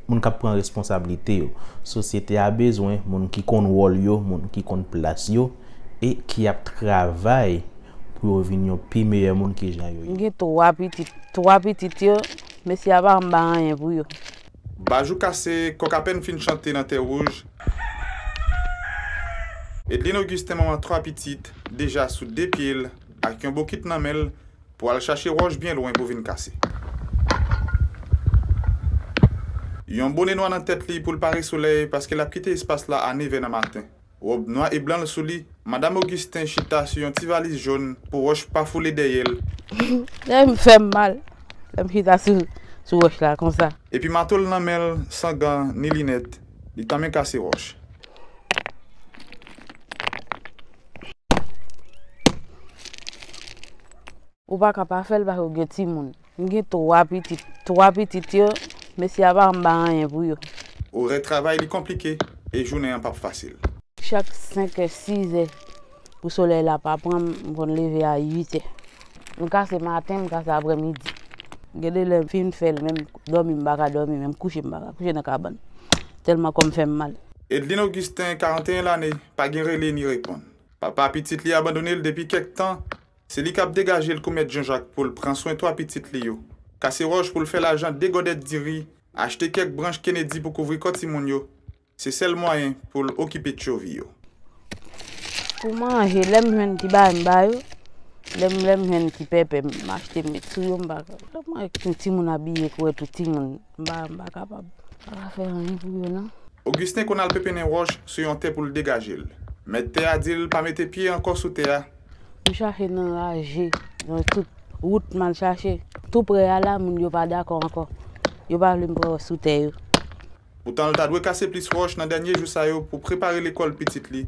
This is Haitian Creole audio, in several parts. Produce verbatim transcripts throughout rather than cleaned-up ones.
Moun k ap pran responsablite yo. Sosyete a bezwen moun ki konn wòl yo, moun ki konn plas yo, e ki ap travay pou yo vin yon pi meyè moun ki jan yo ye. M gen twa pitit. Twa pitit yo, mesye a pa janm ba anyen pou yo. Bajou kase, kòk apèn fin chante nan tè wouj. Edline Augustin, manman twa pitit, deja sou de pye l, ak yon bokit nan men l, pou al chache wòch byen lwen pou vin kase. Yon bone nwa nan tèt li pou l pare solèy, paske l ap kite espas la a nevè nan maten. Wòb nwa e blan l sou li, Madam Augustin chita sou yon ti valiz jòn pou wòch pa foule dèyè l. Lè m fè m mal, lè m chita sou, sou wòch la konsa. Epi mato l nan men l, san gan, ni linèt, li tanmen kase wòch. Ou pa ka pa fè l paske w gen timoun. M gen twa pitit. Twa pitit yo, mesye a pa janm ba anyen pou yo. Orè travay li konplike e jounen an p ap fasil. Chak senk è, sis è, pou solèy la pa pran m, m konn leve a uit è. M kase maten, m kase aprèmidi. Gen de lè m fin fè l, menm dòmi m pa ka dòmi, menm kouche m pa ka kouche nan kabann. Tèlman kò m fè m mal. Edline Augustin, karanteyen lane, pa gen rele ni reponn. Papa pitit li abandone l depi kèk tan. Se li k ap degaje l kou mèt Janjak pou l pran swen twa pitit li yo. Kase wòch pou l fè lajan de gòdèt diri, achte kèk branch kenedi pou kouvri kò timoun yo. Se sèl mwayen pou l okipe tchovi yo. Pou manje, lè m jwenn ti bagay, m ba yo. Lè m, lè m jwenn ti pèpè, m achte m met sou yo, m pa ka. Lè m wè tout timoun abiye, kou wè tout timoun, m pa, m pa kapab. Pa ka fè anyen pou yo, non. Augustin konn al pepennen wòch sou yon tè pou l degaje l. Mèt tè a di l pa mete pye ankò sou tè a. M chache nan raje, nan tout wout m al chache. Tou prè a la, moun yo pa dakò ankò. Yo pa vle m pran wòch sou tè yo. Poutan, l ta dwe kase plis wòch nan dènye jou sa yo pou prepare lekòl pitit li,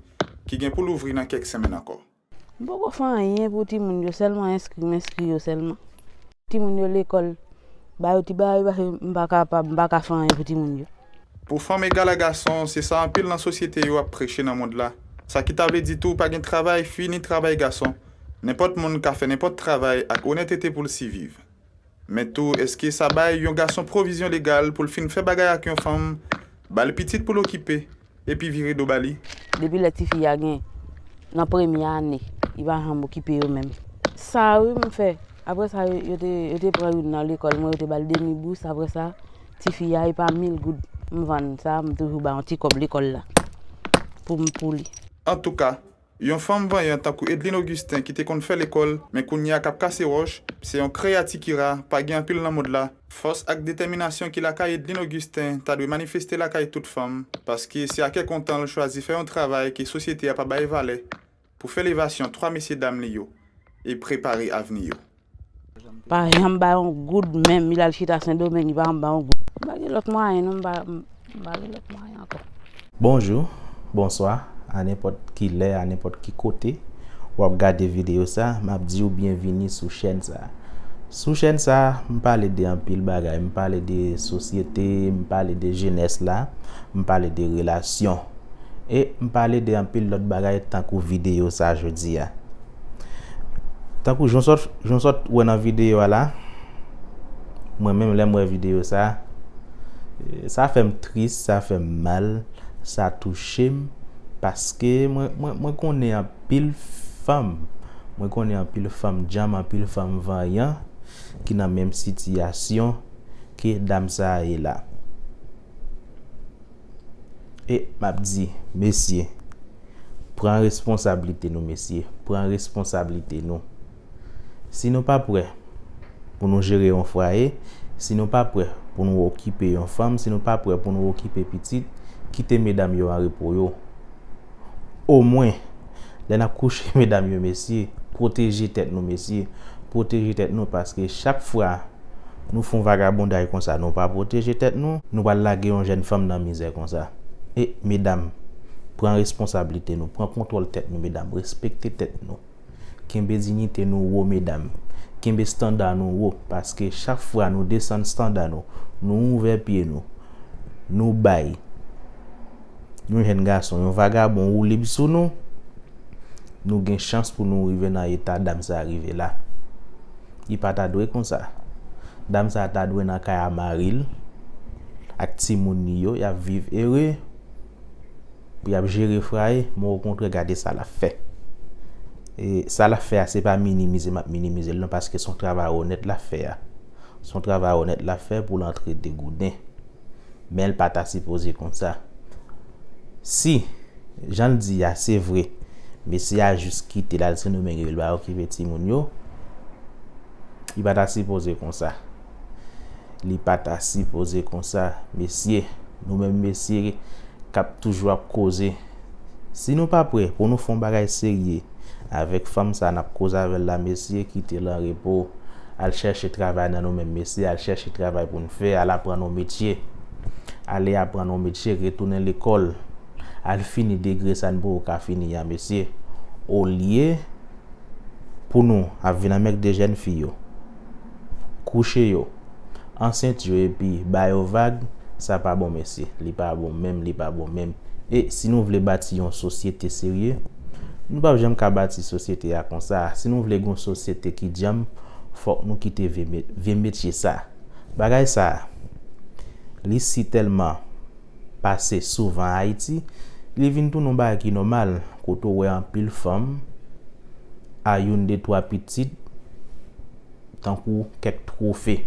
ki gen pou louvri nan kèk senmenn ankò. M poko fè anyen pou timoun yo, sèlman enskri, m enskri yo sèlman. Timoun yo lekòl, ba yo ti bagay, paske m pa kapab, m pa ka fè anyen pou timoun yo. Pou fanm egal a gason, se sa anpil nan sosyete yo ap preche nan mond la. Sa ki ta vle di tou, pa gen travay fi ni travay gason. Nenpòt moun ka fè nenpòt travay ak onètete pou l siviv. Men tou, èske sa bay yon gason pwovizyon legal pou l fin fè bagay ak yon fanm, ba l pitit pou l okipe, epi vire do ba li? Depi lè tifi a gen nan premye ane, li pa janm okipe yo menm. Sa wi m fè. Apre sa, yo, yo te, yo te pran youn nan lekòl mwen, yo te ba l demi bous. Apre sa, tifi a, e pa mil goud m vann sa, m toujou ba yon ti kòb lekòl la pou m, pou li. Antouka, yon fanm vanyan tankou Edline Augustin ki te konn fè lekòl, men kounye a k ap kase wòch, se yon kreyati ki ra, pa gen anpil nan mond la. Fòs ak detèminasyon ki lakay Edline Augustin ta dwe manifeste lakay tout fanm, paske se a kè kontan l chwazi fè yon travay ke sosyete a pa bay valè, pou fè levasyon twa mesye dam li yo e prepare avni yo. Pa janm ba yon goud menm, li al chita Sendomeng, li pa janm ba yon goud. M pa gen lòt mwayen non, m pa, m pa gen lòt mwayen ankò. Bonjou, bonswa, a nenpòt ki lè, a nenpòt ki kote w ap gade videyo sa, m ap di w byenvini sou chèn sa. Sou chèn sa, m pale de anpil bagay, m pale de sosyete, m pale de jenès la, m pale de relasyon. E m pale de anpil lòt bagay tankou videyo sa jodi a. Tankou jan w sot, jan w sot wè nan videyo a la, mwen menm lè m wè videyo sa, eh, sa fè m tris, sa fè m mal, sa touche m, paske mwen, mwen, mwen konnen anpil fanm, mwen konnen anpil fanm djanm, anpil fanm vanyan ki nan menm sitiyasyon ke dam sa a ye la. E m ap di, mesye, pran responsablite nou, mesye. Pran responsablite nou. Si nou pa prè pou nou jere yon fwaye, si nou pa prè pou nou okipe yon fanm, si nou pa prè pou nou okipe pitit, kite medam yo an repo yo. Omwen, lè n ap kouche medam yo, mesye, pwoteje tèt nou, mesye. Pwoteje tèt nou, paske chak fwa nou fè yon vagabonday konsa, nou pa pwoteje tèt nou, nou pral lage yon jèn fanm nan mizè konsa. E, medam, pran responsablite nou, pran kontwòl tèt nou, medam, respekte tèt nou. Kenbe diyite nou wo, medam. Kenbe estanda nou wo, paske chak fwa nou desann estanda nou, nou ouvè pye nou, nou bay yon jèn gason, yon vagabon woulib sou nou, nou gen chans pou nou rive nan eta dam sa rive la. Li pa ta dwe konsa. Dam sa ta dwe nan kay a mari l. ak timoun li yo, y ap viv ere, pou y ap jere fraye, men okontrè, gade sa l ap fè. E sa l ap fè a, se pa minimize m ap minimize l non, paske se yon travay onèt l ap fè a. Se yon travay onèt l ap fè pou l antre degouden. Men l pa ta sipoze konsa. Si jan l di a, se vre, mesye a jis kite l al Sendomeng epi l pa okipe timoun yo, li pa ta sipoze konsa. Li pa ta sipoze konsa, mesye. Nou menm mesye k ap toujou ap koze. Si nou pa prè pou nou fè yon bagay serye avèk fanm sa n ap koze avè l la, mesye, kite l an repo. Al chèche travay nan nou menm mesye, al chèche travay pou n fè, al aprann yon metye. Ale aprann yon metye, retounen lekòl. Al fini degre sa n poko ka fini a, mesye. Olye pou nou ap vin anmègde jèn fi yo, kouche yo, ansent yo epi ba yo vag, sa pa bon mesye. Li pa bon menm, li pa bon menm. E si nou vle bati yon sosyete serye, nou p ap janm ka bati sosyete a konsa. Si nou vle gen yon sosyete ki djanm, fòk nou kite vye met-, vye metye sa. Bagay sa, li si tèlman pase souvan Ayiti, li vin tounen yon bagay ki nòmal, kote w wè anpil fanm a youn, de, twa pitit, tankou kèk twofe.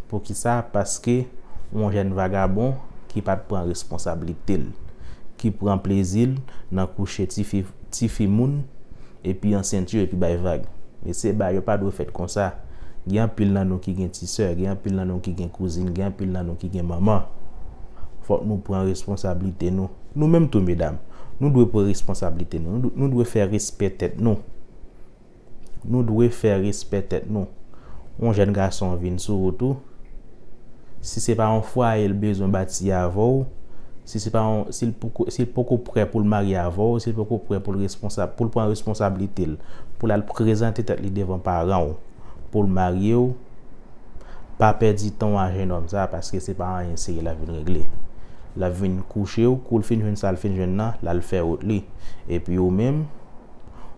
Poukisa? Paske yon jèn vagabon ki pa t pran responsablite l, ki pran plezi l nan kouche tifi, tifi moun, epi ansent yo, epi bay vag. Mesye, bagay yo pa dwe fèt konsa. Gen anpil nan nou ki gen ti sè, gen anpil nan nou ki gen kouzin, gen anpil nan nou ki gen manman. Fòk nou pran responsablite nou. Nou menm tou, medam, nou dwe pran responsablite nou. Nou dwe, nou dwe fè respè tèt nou. Nou dwe fè respè tèt nou. Yon jèn gason vin sou wout ou, si se pa yon fwaye l bezwen bati avè w, si se pa yon, si l poko, si l poko prè pou l marye avè w, si l poko prè pou l responsab, pou l pran responsablite l, pou l al prezante tèt li devan paran w, pou l marye w, pa pèdi tan w a jennonm sa, paske se pa anyen serye l ap vin regle. L ap vin kouche w, kou l fin jwenn sa l fin jwenn nan, l al fè wout li. Epi ou menm,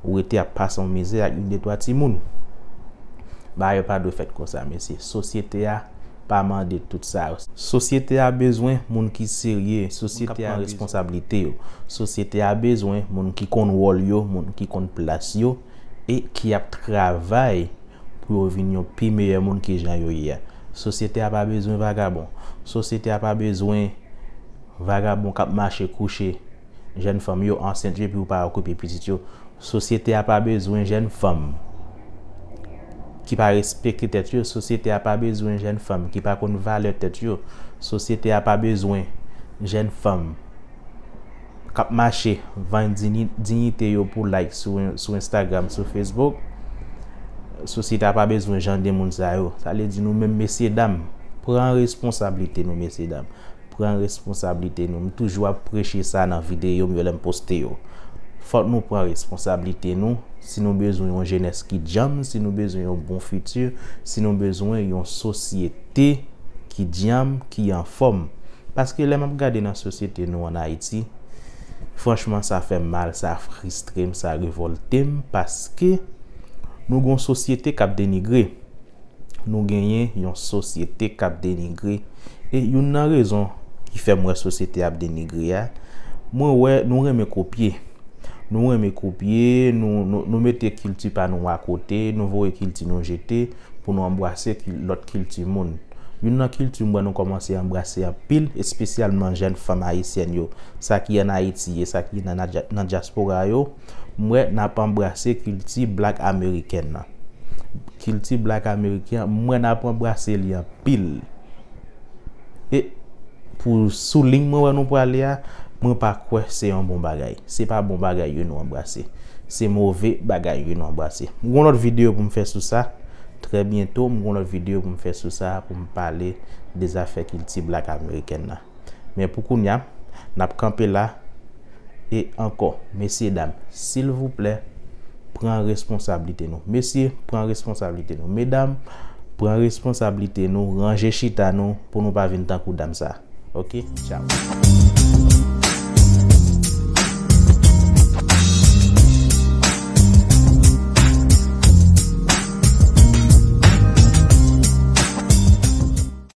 ou rete ap pase yon mizè ak youn de twa timoun. Bagay yo pa dwe fèt konsa, mesye. Sosyete a pa mande tout sa yo. Sosyete a bezwen moun ki serye. Sosyete a responsablite yo. Sosyete a bezwen moun ki konn wòl yo, moun ki konn plas yo, e ki ap travay pou yo vin yon pi meyè moun ke jan yo ye a. Sosyete a pa bezwen vagabon. Sosyete a pa bezwen vagabon k ap mache kouche jèn fanm yo, ansent yo, epi ou pa okipe pitit yo. Sosyete a pa bezwen jèn fanm ki pa respekte tèt yo. Sosyete a pa bezwen jèn fanm ki pa konn valè tèt yo. Sosyete a pa bezwen jèn fanm k ap mache vann dini-, diyite yo pou like sou, sou Instagram, sou Facebook. Sosyete a pa bezwen jan de moun sa yo. Sa vle di nou menm mesye dam, pran responsablite nou, mesye dam. Pran responsablite nou. M toujou ap preche sa nan videyo m yo lè m poste yo. Fòk nou pran responsablite nou si nou bezwen yon jenès ki djanm, si nou bezwen yon bon fiti, si nou bezwen yon sosyete ki djanm, ki anfòm. Paske lè m ap gade nan sosyete nou ann Ayiti, franchman, sa fè m mal, sa fristre m, sa revòlte m, paske nou gon sosyete k ap denigre. Nou genyen yon sosyete k ap denigre. E youn nan rezon ki fè m wè sosyete ap denigre a, mwen wè nou renmen kopye. Nou renmen kopye, nou, nou, nou mete kilti pa nou akote, nou voye kilti nou jete pou nou anbrase kil-, lòt kilti moun. Youn nan kilti m wè nou kòmanse anbrase anpil, espesyalman jèn fanm ayisyèn yo, sa ki ann Ayiti e sa ki nan, nan dya-, nan dyaspora yo, m wè n ap anbrase kilti blak amerikèn nan. Kilti blak ameriken an, m wè n ap anbrase li anpil. E pou sou liy mwen wè nou prale a, mwen pa kwè se yon bon bagay. Se pa bon bagay yo nou anbrase. Se move bagay yo nou anbrase. M gon lòt videyo pou m fè sou sa. Trè byento, m gon lòt videyo pou m fè sou sa, pou m pale de zafè kilti blak amerikèn nan. Men pou kounye a, n ap kanpe la. E ankò, mesye dam, silvouplè, pran responsablite nou. Mesye, pran responsablite nou. Medam, pran responsablite nou. Ranje chita nou pou nou pa vin tankou dam sa. Oke? Tchaw.